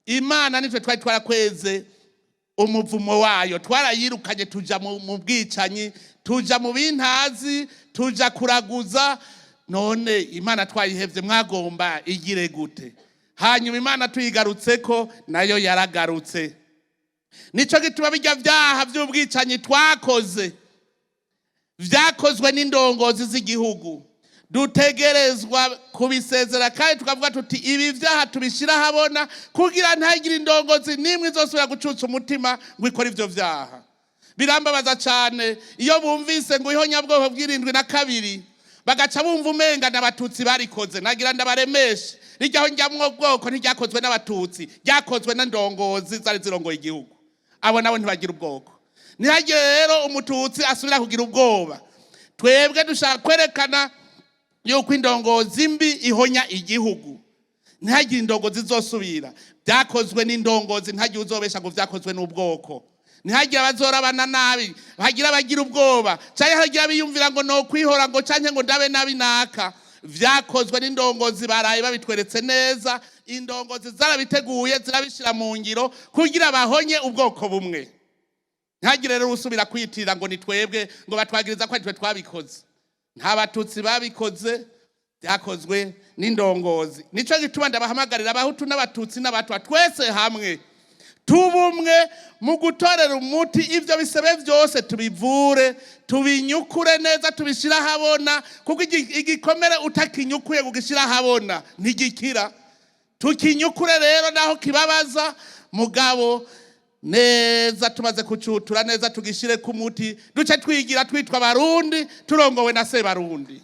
Imana nitwe twari twarakweze umuvumo wayo, twarayirukanye, tuja mu bwicanyi, tuja mu bintazi, tuja kuraguza. None Imana twayihevye, mwagomba igire gute? Hanyuma Imana tuyigarutseko, nayo yaragarutse. Nico gituma bijya vyaha vy'ubwicanyi twakoze, vyakozwe n'indongozi z'igihugu, dutegerezwa kubisezera kandi tukavuga tuti ibi vyaha tubishira ahabona kugira ntagire indongozi n'imwe izosubira gucutsa umutima ngo ikore ivyo vyaha. Birambabaza cane iyo bumvise ngo ihonyabwoko bw'72, bagaca bumva umenga n'Abatutsi barikoze. Nagira ndabaremeshe, rirya honyabwoko ntiryakozwe n'Abatutsi, ryakozwe n'indongozi zari zirongoye igihugu. Abo nabo ntibagira ubwoko. Ntihagire rero Umututsi asubira kugira ubwoba. Twebwe dushaka kwerekana yuko indongozi mbi ihonya igihugu. Ntihagire indongozi zosubira. Byakozwe n'indongozi, ntihagire uzobesha ngo vyakozwe n'ubwoko. Ntihagire abazorabana nabi, hagira abagira ubwoba canke hagira abiyumvira ngo nokwihora ngo canke ngo ndabe nabi naka. Vyakozwe n'indongozi, baraye babitweretse neza. Indongozi zarabiteguye, zirabishira mu ngiro kugira bahonye ubwoko bumwe. Ntihagire rero usubira kwitirira ngo ni twebwe, ngo batwagiriza ko ari twe twabikoze. Nta Batutsi babikoze, byakozwe n'indongozi. Nico gituma ndabahamagarira, Abahutu n'Abatutsi n'Abatwa, twese hamwe tubumwe mu gutorera umuti ivyo bisebe vyose, tubivure, tubinyukure neza, tubishire ahabona, kuko igikomere utakinyukuye kugishyira ahabona ntigikira. Tukinyukure rero naho kibabaza, mugabo neza tumaze kucutura neza, tugishire ku muti, duce twigira twitwa Abarundi, turongowe na Sebarundi.